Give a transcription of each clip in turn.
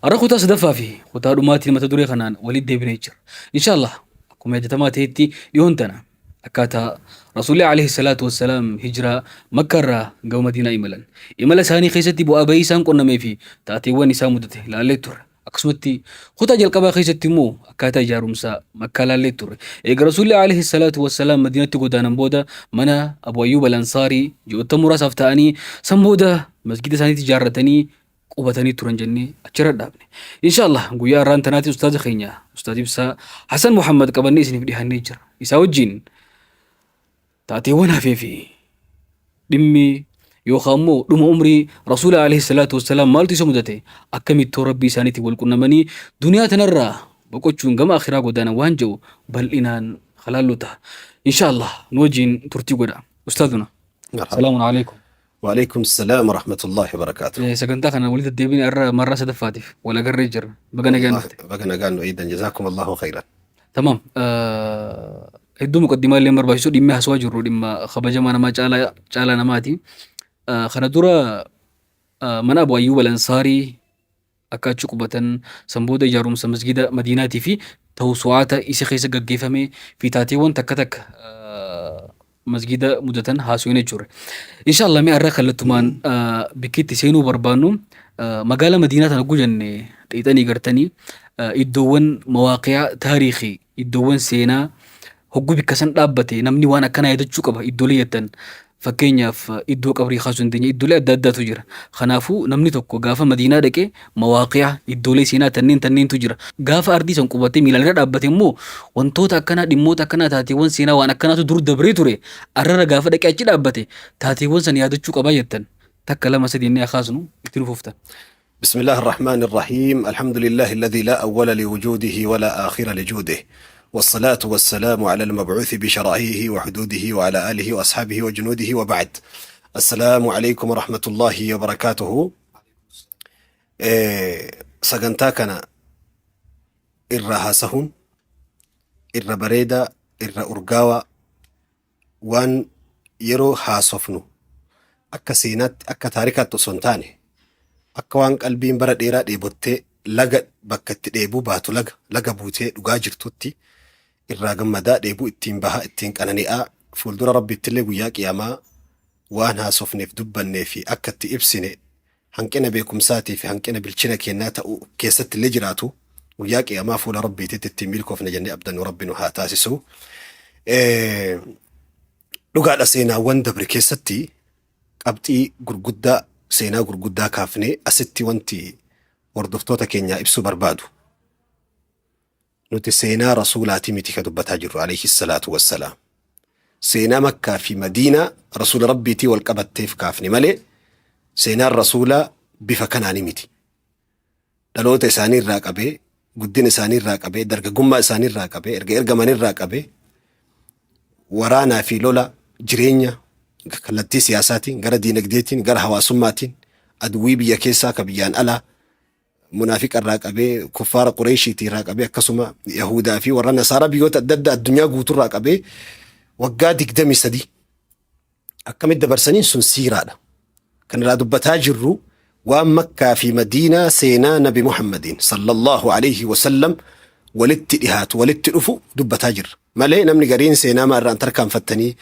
Har'a kutaa sadaffaa fi kutaa dhumaatiin mata duree kanaan walitti deebinee jira. Inshaallah akkuma yaadatamaa ta'etti dhiyoon tana akkaataa Rasuulli alayhi salaatu wassalaam hijiraa Makkaa irraa gama Madiinaa imalan. Imala isaanii keessatti bu'aa bahii isaan qunnamee fi taateewwan isaan mudate laallee turre. Akkasumatti kutaa jalqabaa keessatti immoo akkaataa ijaarumsa Makkaa laallee turre. Eega Rasuulli alayhi salaatu wassalaam Madiinatti godaanan booda mana Abu Ayyuub al-Ansaarii ji'oota muraasaaf ta'anii san booda masgida isaaniitti ijaarratanii qubatanii turan jennee achirra dhaabne. Inshaallah guyyaa har'aan tanaatti ustaaza keenya Ustaaz Ibsaa Hasan Muhammad qabannee isiniif dhiyaannee jira. Isaa wajjin taateewwan hafee fi dhimmi yookaan immoo dhuma umrii Rasuula alayhi salaatu wassalaam maaltu isa mudate akkamittoo rabbii isaaniitiin wal qunnamanii duniyaa tanarraa boqochuun gama akhiraa godaanan waan jedhu bal'inaan halaallu ta'a. Inshaallah nu wajjin turtii godha. Ustaazuna. Salaamun alaikum. Waaleykum salaam warahmatullahi wabarakaatuh. Sagantaa kana walitti deddeebiin irra marraa sadaffaatiif wal agarree jirra. Baga nagaan dhufte. Baga nagaan nu eeydan jazaakum Allahu khayran. Tamaam. Hedduu muqaddimaa illee barbaachisu dhimmi haasawaa jirru dhimma kabajamaa namaa caalaa caalaa namaati. Kana dura mana Abu Ayyuub Al-Ansaarii akka achi qubatan, san booda ijaarumsa masgiida Madiinaatii fi tawsu'aata isa keessa gaggeeffame fi taateewwan takka takka masgiida mudatan haasofne turre. Insha Allah mee har'a kallattumaan bikki itti seenuu barbaannu magaala Madiinaa tana gujanne xiixanii gartanii iddoowwan mawaaqiyaa taariikii iddoowwan seenaa hogguu bikka san dhaabbate namni waan akkanaa yaadachuu qaba iddoolee jettan Fakkeenyaaf iddoo qabrii kaasuu dandeenya. Iddoolee adda addaatu jira. Kanaafuu namni tokko gaafa Madiinaa dhaqe mawaaqi'a iddoolee seenaa tanneen tanneentu jira. Gaafa ardii san qubatee miilaan irra dhaabbate immoo wantoota akkanaa dhimmoota akkanaa taateewwan seenaa waan akkanaatu dur dabree ture arrara gaafa dhaqee achi dhaabbate taateewwan san yaadachuu qabaa jettan. Takka lama sadi jennee haa kaasnu itti nu fuftan. بسم الله الرحمن الرحيم الحمد لله الذي لا أول لوجوده ولا آخر لجوده والصلاة والسلام على المبعوث بشرائعه وحدوده وعلى آله وأصحابه وجنوده وبعد السلام عليكم ورحمة الله وبركاته إيه سجنتا كان إرها سهون إر بريدة إر أرقاوة Waan yeroo haasofnu akka seenaatti, akka taarikaatti osoo hin taane, akka waan qalbiin bara dheeraa dheebottee laga bakka itti dheebuu baatu laga, laga buutee dhugaa jirtutti irraa gammadaa, dheebuu ittiin bahaa, ittiin qanani'aa, fuuldura Rabbiittillee guyyaa qiyaamaa waan haasofneef dubbannee fi akka itti ibsine hanqina beekumsaatii fi hanqina bilchina keennaa ta'uu keessattillee jiraatu guyyaa qiyaamaa fuula Rabbiititti ittiin milkoofna jennee abdannu Rabbi nu haa taasisu. Dhugaadha seenaawwan dabre keessatti qabxii gurguddaa seenaa gurguddaa kaafnee asitti wanti hordoftoota keenyaa ibsuu barbaadu. Nuti seenaa Rasuulaatii miti ka dubbataa jirru alayhi salaatu wassalaam. Seenaa Makkaa fi Madiinaa Rasuula Rabbiitii wal qabatteef kaafne malee seenaan Rasuulaa bifa kanaani miti. Dhaloota isaanii irraa qabee, guddina isaanii irraa qabee, dargaggummaa isaanii irraa qabee, erga ergaman irraa qabee waraanaa fi lola jireenya kallattii siyaasaatiin, gara diinagdeetiin, gara hawaasummaatiin, aduwwii biyya keessaa ka biyyaan alaa munaafiqa irraa qabee kuffaara Qureeshiitii irraa qabee akkasuma Yahudaa fi warra Nasaaraa biyyoota adda addaa addunyaa guutuu irraa qabee waggaa 23 akkamitti dabarsaniin sun siiraadha. Kan irraa dubbataa jirru waan Makkaa fi Madiinaa seenaa Nabi Muhammadiin sallallahu alaihi wasallam walitti dhihaatu walitti dhufu dubbataa jirra. Malee namni gariin seenaa maa irraan tarkaanfattanii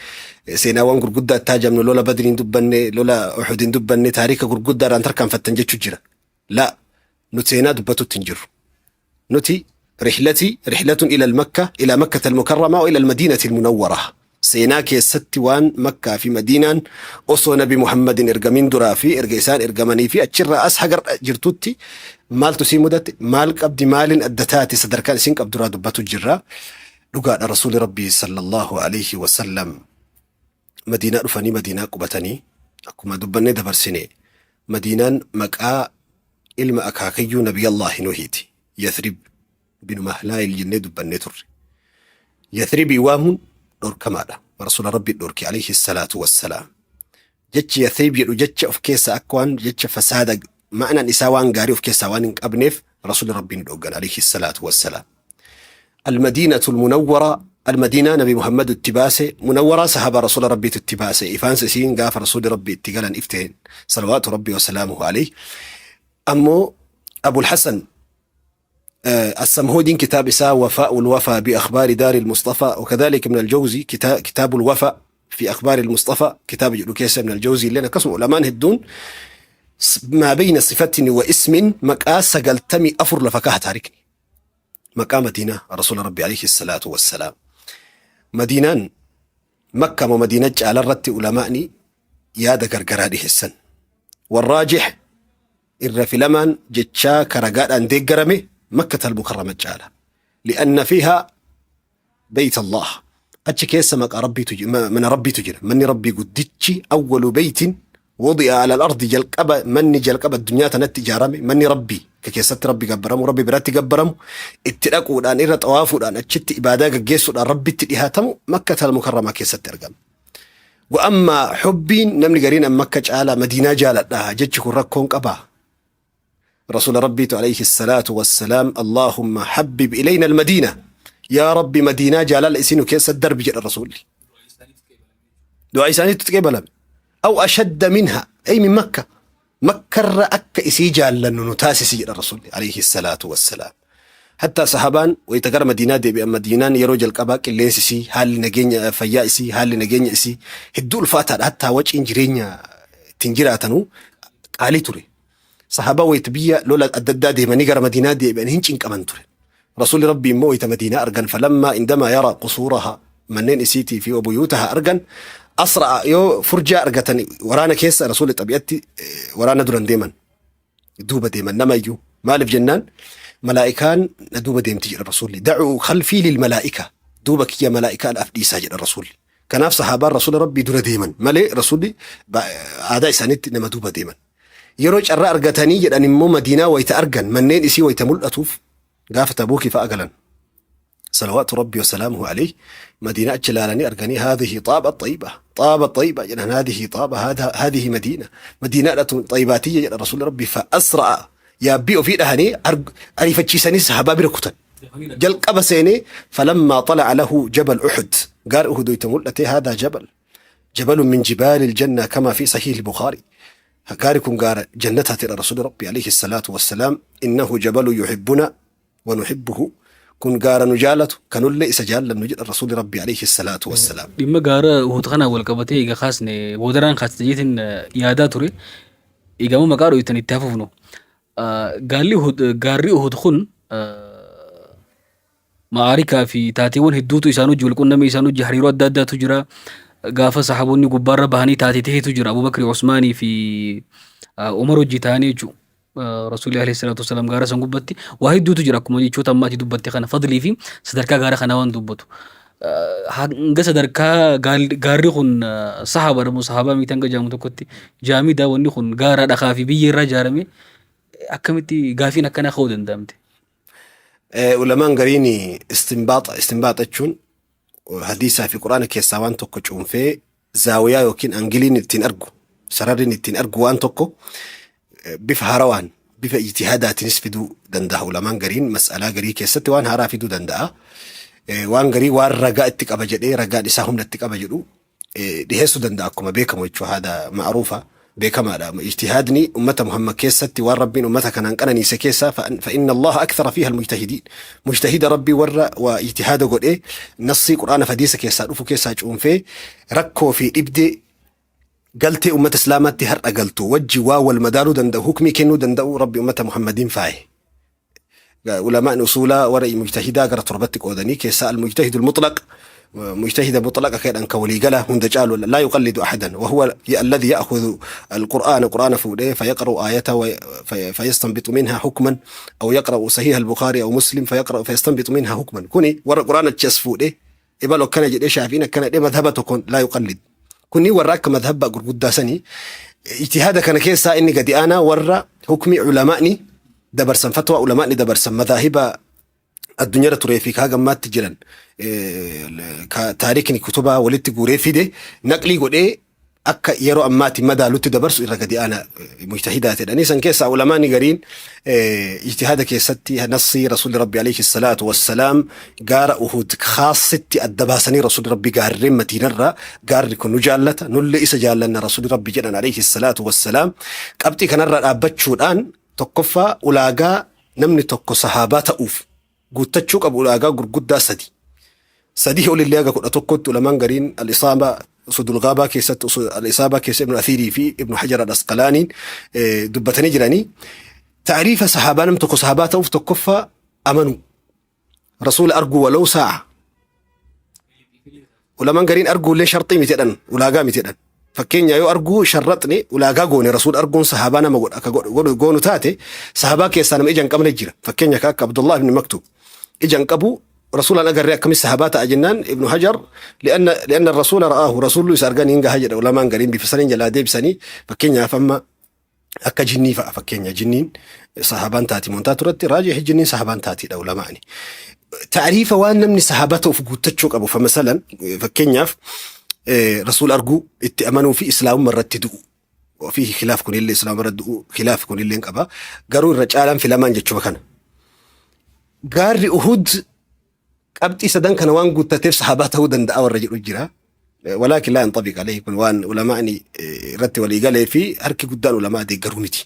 seenaawwan gurguddaa itti haajamnu lola Badriin dubbanne lola Uhudiin dubbanne taarika gurguddaa irraan tarkaanfattan jechuu jira. Laa nuti seenaa dubbatutti hin jirru. Nuti rihlati rihlatun ila makka ila makkata almukarrama wa ila almadiinati almunawwara. Seenaa keessatti waan Makkaa fi Madiinaan osoo Nabi Muhammadin ergamin duraa fi erga isaan ergamanii fi achirraa as haga jirtutti maaltu sii mudate maal qabdi maalin adda taate sadarkaan isin qabduraa dubbatu jirra. Dhugaadha Rasuuli Rabbii sallallahu alaihi wasallam Madiinaa dhufanii Madiinaa qubatanii akkuma dubbannee dabarsine Madiinaan maqaa ilma akaakayyuu Nabiyallaahi Nuhiiti. Yathrib binu Mahlaayil jennee dubbannee turre. Yathribii waamuun dhorkamaadha. Rasuula Rabbii dhorke alayhi salaatu wassalaam. Jechi Yathrib jedhu jecha of keessaa akka waan jecha fasaada ma'anaan isaa waan gaarii of keessaa waan hin qabneef Rasuula Rabbii nu dhoggan alayhi salaatu wassalaam. Almadiinatul munawwara Almadiinaa Nabi Muhammadu itti baase munawwaraa sahaabaa Rasuula Rabbiitu itti baase ifaansa isiin gaafa Rasuulli Rabbii itti galan ifteen salawaatu Rabbii wasalaamuhu alayhi ammoo Abul Hasan السمهودين كتاب إساء وفاء الوفا بأخبار دار المصطفى، وكذلك ابن الجوزي كتاب الوفاء في أخبار المصطفى، كتاب جلوكيس ابن الجوزي لنا قسم علماء هدون ما بين صفة واسم مكا سقلتمي أفر لفكاه تاركني مكا مدينة رسول ربي عليه الصلاة والسلام. مدينة مكة ومدينة على الرت علماءني يا ذكر قراره السن، والراجح إر في لمن جتشا كرقاد أن ديقرمي مكة المكرمة جالة، لأن فيها بيت الله. أتش كيس مك ربي تجي من ربي تجري من ربي قدتشي أول بيت وضع على الأرض جلقبة مني جلقبة الدنيا تنتي جارمي مني ربي ككيست ربي قبرم وربي براتي قبرم اتلاقوا الآن إرى طوافوا الآن أتشت إبادة جيسوا الآن ربي تلهاتم مكة المكرمة كيست ترقم. وأما حبين نمني قرين أم مكة جالة مدينة جالة لها جتشك ركون قبا رسول ربي عليه الصلاة والسلام اللهم حبب إلينا المدينة يا ربي مدينة جالة إسينو كيس الدرب جل الرسول دعاء إساني تتقبل أو أشد منها أي من مكة مكة أك إسي جال لأنه نتاسس الرسول عليه الصلاة والسلام. حتى صحابان ويتقر مدينة دي بأن مدينة يروج القباك اللي سي هال نجين فيا إسي هال نجين إسي هدو الفاتر حتى وجه إنجرين تنجرا تنو قالي تري صحابة ويتبيا لولا الدداد دي من يقرأ مدينة دي بأن هنش إنك أمن تري رسول ربي مويت مدينة أرجن فلما عندما يرى قصورها منين إسيتي في وبيوتها أرجن أسرع يو فرجة أرجتني ورانا كيس رسول طبيعتي ورانا دوران ديما دوبة ديما نما يجو مالف جنان ملائكان ندوبة ديم تجي الرسول دعوا خلفي للملائكة دوبك يا ملائكة الأفدي ساجد الرسول كان في صحابة الرسول ربي دور ديما مالي رسولي أداء سنت نما دوبة ديما يروج الرأ أرجتني أن مو مدينة ويتأرجن منين إسي ويتمل أطوف قافت أبوك فأقلا صلوات ربي وسلامه عليه مدينة جلالني أرجني هذه طابة طيبة طابة طيبة يعني هذه طابة هذا هذه مدينة مدينة طيباتية رسول ربي فأسرع يا بيو في أهني أريف تشيساني سحابة بركوتن جل قبسيني فلما طلع له جبل أحد قال أحد يتملته هذا جبل جبل من جبال الجنة كما في صحيح البخاري هكاركم قال جنتها ترى رسول ربي عليه الصلاة والسلام إنه جبل يحبنا ونحبه كن قار نجالته كانوا اللي إسجال لم نجد الرسول ربي عليه الصلاة والسلام. dhimma gaara Uhud kana wal qabatee egaa kaasne boodaraan kaasne jeetiin yaadaa ture. Egaa immoo maqaa dho'itan itti hafufnu. Gaalli Uhud gaarri Uhud kun ma'aarikaa fi taateewwan hedduutu isaan wajji wal qunname isaan wajji hariiroo adda addaatu jira. Gaafa sahaboonni gubbaarra bahanii taatee ta'etu jira. Abubakri Usmaanii fi Umar wajji ta'anii jechuudha. Rasuulli alayhi salaatu wasalaam gaara san gubbatti waa hedduutu jira akkuma jechoota ammaatti dubbatte kana fadlii fi sadarkaa gaara kanaa waan dubbatu. Hanga sadarkaa gaarri kun sahaba moo sahabaa miti hanga jaamu tokkotti jaamida wanni kun gaara dhakaa fi biyya irraa ijaarame akkamitti gaafiin akkanaa ka'uu danda'amte? Ulamaan gariin istinbaaxa jechuun hadiisaa fi quraana keessaa waan tokko cuunfee zaawiyaa yookiin angiliin ittiin argu sararriin ittiin argu waan tokko bifa haarawaan bifa ijtihaadaatiinis fiduu danda'a. Ulamaan gariin mas'alaa garii keessatti waan haaraa fiduu danda'a. Waan garii waan ragaa itti qaba jedhee ragaan isaa humna itti qaba jedhu dhiheessuu danda'a akkuma beekamu jechuudha. Haada ma'ruufa beekamaadha. Ijtihaadni ummata Muhammad keessatti waan rabbiin ummata kanaan qananiise keessaa fa'inna Allaha akthara fiiha al-mujtahidiin. Mujtahida rabbii warra waa ijtihaada godhee nassii quraana hadiisa keessaa dhufu keessaa cuunfee rakkoo fi dhibdee galtee ummata islaamaatti har'a galtu wajji waa wal madaaluu danda'u hukmii kennuu danda'u rabbi ummata Muhammadiin faaye. Ulamaan usuulaa warra mujtahidaa gara torbatti qoodanii keessaa al-mujtahidu al-mutlaq مجتهد مطلق كان كولي قاله هند جالو لا يقلد أحدا وهو الذي يأخذ القرآن قرآن فوله فيقرأ آيته فيستنبط منها حكما أو يقرأ صحيح البخاري أو مسلم فيقرأ فيستنبط منها حكما كوني ورا قرآن تشس فوله إبالو كان جد شافين كان مذهبته لا يقلد كوني وراك مذهب قرقود سني اجتهاد كان كيسا إني قد أنا ورا حكمي علمائني دبرسن فتوى علمائني دبرسن مذاهب الدنيا turee fi kaa gammaatti jiran taariikni kutubaa walitti guuree fide naqlii godhee akka yeroo ammaatti madaalutti dabarsu irra gadi aana mujtahidaa jedhanii san keessaa ulamaani gariin ijtihaada keessatti nassii rasuulli rabbi alayhi salaatu wassalaam gaara Uhud khaasitti adda baasanii rasuulli rabbi gaarreen madiinarraa gaarri kun nu jaallata nullee isa jaallanna rasuulli rabbi jedhan alayhi salaatu wassalaam qabxii kanarraa dhaabbachuudhaan tokkoffaa ulaagaa Namni tokko sahaabaa ta'uuf guuttachuu qabu ulaagaa gurguddaa sadi. Sadii olillee haga 11tti ulamaan gariin al-Isaabaa Usudul Ghaabaa keessatti al-Isaabaa keessa Ibnu Athiirii fi Ibnu Hajar al-Asqalaaniin dubbatanii jiranii. Taariifa sahaabaa nam tokko sahaabaa ta'uuf tokkoffaa amanuu. Rasuula arguu walaw saa'a. Ulamaan gariin arguullee sharxii miti jedhan ulaagaa miti jedhan. Fakkeenya yoo arguu sharraxni ulaagaa goone rasuula arguun sahaabaa nama godha akka godhu goonu taate sahaabaa keessaa nama ija hin qabne jira. Fakkeenya ka akka Abdullah ibn Maktub ija hin qabu rasuulaan agarree akkamitti sahaabaa ta'a jennaan Ibnu Hajar li'anna rasuula ra'aahu rasuullu isa argan hin gaha jedha ulamaan gariin bifa saniin jalaa deebisanii fakkeenyaaf amma akka jinnii fa'a fakkeenya jinniin sahaabaan taati montaa turatti raajii jinniin sahaabaan taatiidha ulamaani. Taariifa waan namni sahaaba ta'uuf guuttachuu qabu fa masalan fakkeenyaaf rasuul arguu itti amanuu fi islaamumma irratti du'u. Ofii khilaaf kunillee islaamumma irratti du'u khilaaf kunillee hin qaba. Garuu irra caalaan filamaan jechuma kana. Gaarri Uhud qabxii sadan kana waan guuttateef sahaabaa ta'uu danda'a warra jedhu jira. Walaakin laa yanxabiq alayhi kun waan ulamaa'ni irratti walii galee fi harki guddaan ulamaa deeggaruu miti.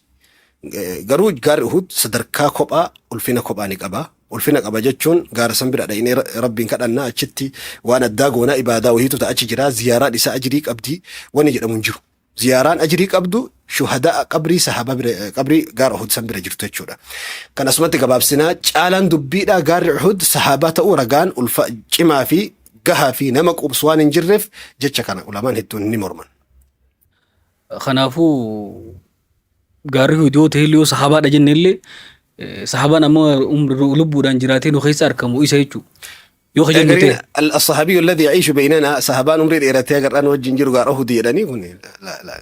Garuu gaarri Uhud sadarkaa kophaa ulfina kophaa ni qaba. Ulfina qaba jechuun gaara san bira dhaqnee Rabbiin kadhannaa achitti waan addaa goonaa ibaadaa wahiitu ta'a achi jira ziyaaraan isaa ajrii qabdi wanni jedhamu hin jiru. Ziyaaraan ajrii qabdu shuhada'a qabrii sahaabaa bira qabrii gaara Uhud san bira jirtu jechuudha. Kan asumatti gabaabsinaa caalaan dubbiidhaa gaarri Uhud sahaabaa ta'uu ragaan ulfa cimaa fi gahaa fi nama quubsu waan hin jirreef jecha kana ulamaan hedduun ni morman. Kanaafuu gaarri Uhud yoo ta'e illee yoo sahaabaadha jenne illee sahaabaan amma lubbuudhaan jiraatee nu keessa argamu isa jechuudha. Yoo ka jennu Gariin ta'e. As-sahaabiyyu alladhi ya'iishu baynana sahaabaan umrii dheeratee agarraan wajjin jiru gaara Uhud jedhanii kun la la.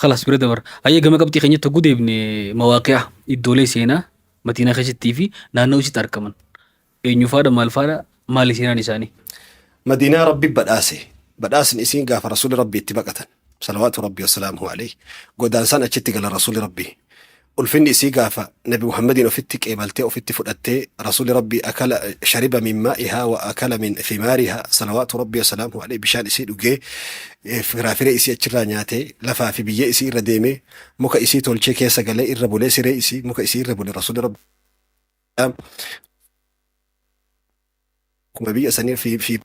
Khalaas bira dabarra. Hayyee gama qabxii keenyatti hogguu deebine mawaaqi'a iddoolee seenaa Madiinaa keessattii fi naannoo isitti argaman eenyufaadha maalfaadha maali seenaan isaanii? Madiinaa Rabbi badhaase. Badhaasni isiin gaafa Rasuulli Rabbii itti baqatan. Salawaatu Rabbii wasalaamuhu alayhi. Godaansaan achitti galan Rasuulli Rabbii. Ulfinni isii gaafa Nabi Muhammadiin ofitti qeebaltee ofitti fudhattee Rasuulli Rabbii akala shariba min maa'ihaa wa akala min thimaarihaa salawaatu Rabbii wasalaamuhu alayhi bishaan isii dhugee firaafiree isii achirraa nyaatee lafaa fi biyyee isii irra deemee muka isii tolchee keessa galee irra bulee siree isii muka isii irra bule Rasuulli Rabbii akkuma biyya sanii fi fi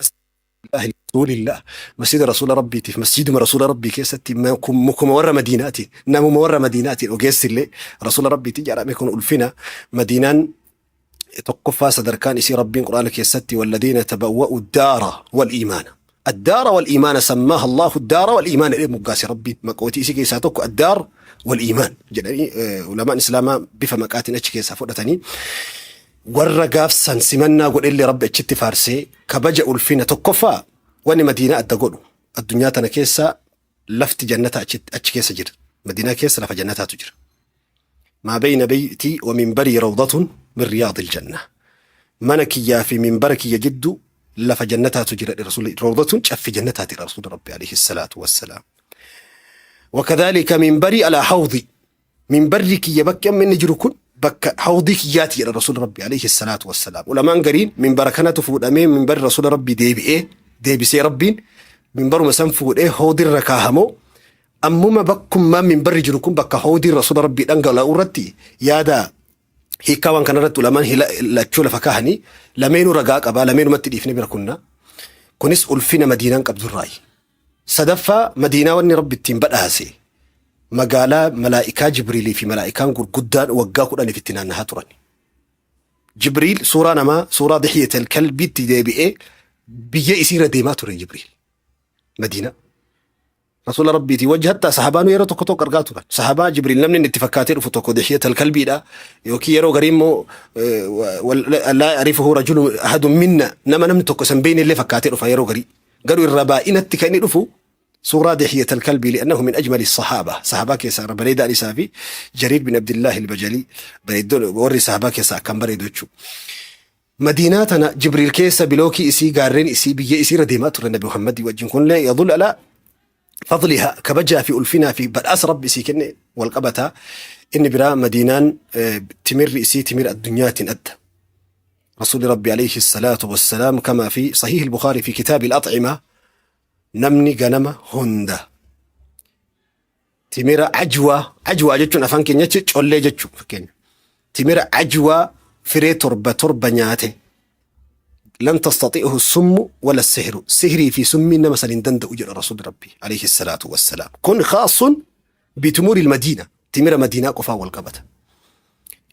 Rasuulillah masjida rasuula rabbiitiif masjiduma rasuula rabbii keessatti mukuma warra madiinaatiin namuma warra madiinaatiin ogeessillee rasuula rabbiitiin jedhame kun ulfina madiinaan tokkoffaa sadarkaan isii rabbiin quraana keessatti walladiina tabawwa'u daara wal iimaana addaara wal iimaana sammaaha allahu daara wal iimaana jedhee moggaase rabbiin maqootii isii keessaa tokko addaar wal iimaan jedhanii ulamaan islaamaa bifa maqaatiin achi keessaa fudhatanii Warra gaaf san simannaa godhellee Rabbi achitti faarsee kabaja ulfina tokkoffaa wanni Madiinaa adda godhu addunyaa tana keessa lafti jannata achi keessa jira. Madiinaa keessa lafa jannataatu jira. Maa bayna beeytii wa minbarii rawdatun min riyaadil janna. Mana kiyyaa fi minbara kiyya jiddu lafa jannataatu jira Rasuulli rawdatun caffi jannataati Rasuulli Rabbi alayhi salaatu wassalaam. Wakadhalika minbarii alaa hawdi Minbarri kiyya bakki amma inni jiru kun bakka hawdii kiyyaati jedha Rasuulli Rabbi alayhi salaatu wassalaam. Ulamaan gariin minbara kanatu fuudhamee minbarri Rasuula Rabbii deebi'ee deebisee Rabbiin minbaruma san fuudhee hawdirra kaahamoo ammuma bakkummaa minbarri jiru kun bakka hawdiin Rasuula Rabbii dhangala'u irratti yaada hiikkaa waan kanarratti ulamaan lachuu lafa kaahanii lameenuu ragaa qabaa lameenumatti dhiifne bira kunna. Kunis ulfina Madiinaan qabdurraayi. Sadaffaa Madiinaa wanni Rabbi ittiin badhaase magaalaa malaa'ikaa Jibriilii fi malaa'ikaan gurguddaan waggaa 10f itti naannahaa turan. Jibriil suuraa namaa suuraa Dihyatal Kalbiitti deebi'ee biyya isiirra deemaa ture Jibriil. Madiinaa. Rasuula Rabbiitii wajji hattaa sahabaanuu yeroo tokko tokko argaa turan. Sahabaa Jibriil namni inni itti fakkaatee dhufu tokko Dihyatal Kalbiidha. Yookiin yeroo garii immoo laa ya'rifuhu rajulun ahadun minna nama namni tokko isa hin beekne illee fakkaatee dhufa yeroo garii. Garuu irra baay'inatti kan inni dhufu suuraa Dihiyat al-Kalbii li'annahu min ajmali sahaaba. Sahabaa keessaa irra bareedaan isaa fi Jariir bin Abdillahi al-Bajalii bareeddoon warri sahabaa keessaa akkaan bareedu jechuudha. Madiinaa tana Jibriil keessa bilookii isii gaarreen isii biyya isii irra deemaa ture Nabi Muhammadii wajjin kunillee yadul alaa fadliha kabajaa fi ulfinaa fi badhaasa Rabbi isii kenne wal qabataa. Inni biraa Madiinaan timirri isii timira addunyaatiin adda. Rasuulli Rabbi alayhi salaatu wassalaam kama fi sahiih al-Bukhaarii fi kitaabi al-axcima namni ganama hunda timira ajwaa ajwaa jechuun afaan keenyachi collee jechuu fakkeenya. Timira ajwaa firee torba torba nyaate lam tastati'uhu summu wala sihru, sihrii fi summiin nama san hin danda'u jedha Rasuulli Rabbii alayhi salaatu wassalaam. Kun khaasun bitumuuri madiina, timira madiinaa qofaa wal qabata.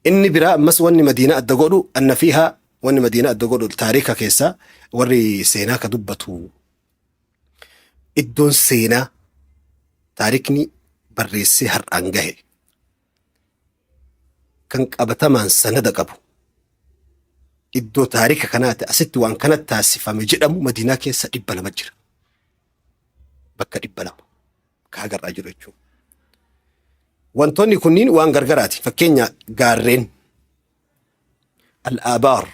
Inni biraa ammas wanni madiinaa adda godhu anna fiihaa, wanni madiinaa adda godhu taariika keessaa warri seenaa ka dubbatu iddoon seenaa taarikni barreessee har'aan gahe kan qabatamaan sanada qabu iddoo taarika kanaati asitti waan kana taasifame jedhamu Madiinaa keessa 200 jira. Bakka 200 ka hagarraa jiru jechuudha. Wantoonni kunniin waan gargaraati. Fakkeenya gaarreen al-aabaar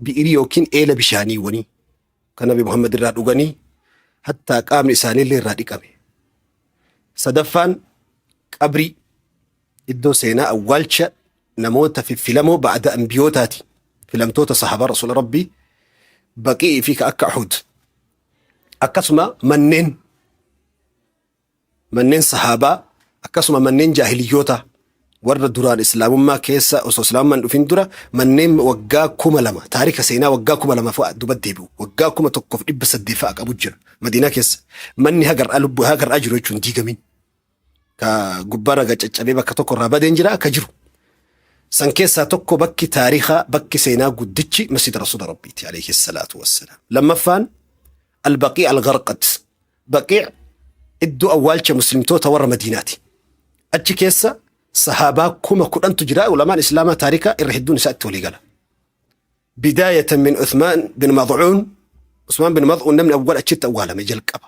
bi'irii yookiin eela bishaaniiwwanii kan Nabi Muhammad irraa dhuganii hattaa qaamni isaaniillee irraa dhiqame. Sadaffaan qabrii iddoo seenaa awwaalcha namoota fiffilamoo ba'da ambiyootaati. Filamtoota sahaabaa Rasuula Rabbii Baqi'ii fi ka akka Uhud. Akkasuma manneen manneen sahaabaa, akkasuma manneen jaahiliyyootaa warra duraan islaamummaa keessa osoo islaamummaan hin dhufin dura manneen waggaa 2000 taarika seenaa waggaa 2000 fa'a duba deebi'u waggaa 1800 fa'a qabu jira Madiinaa keessa manni hagar'aa lubbuu hagar'aa jiru jechuun diigamin ka gubbaarra gacaccabee bakka tokko irraa badeen jira akka jiru. San keessaa tokko bakki taarikaa bakki seenaa guddichi masjida Rasuula Rabbiiti alayhi salaatu wassalaam. Lammaffaan albaqii algarqad. Baqii iddoo awwaalcha muslimtoota warra Madiinaati. Achi keessa sahaabaa 10,000tu jira. Ulamaan islaamaa taarikaa irra hedduun isaa itti walii gala. Bidaayatan min Uthmaan bin Mad'uun. Usmaan bin Mad'uun namni awwal achitti awwaalame jalqaba.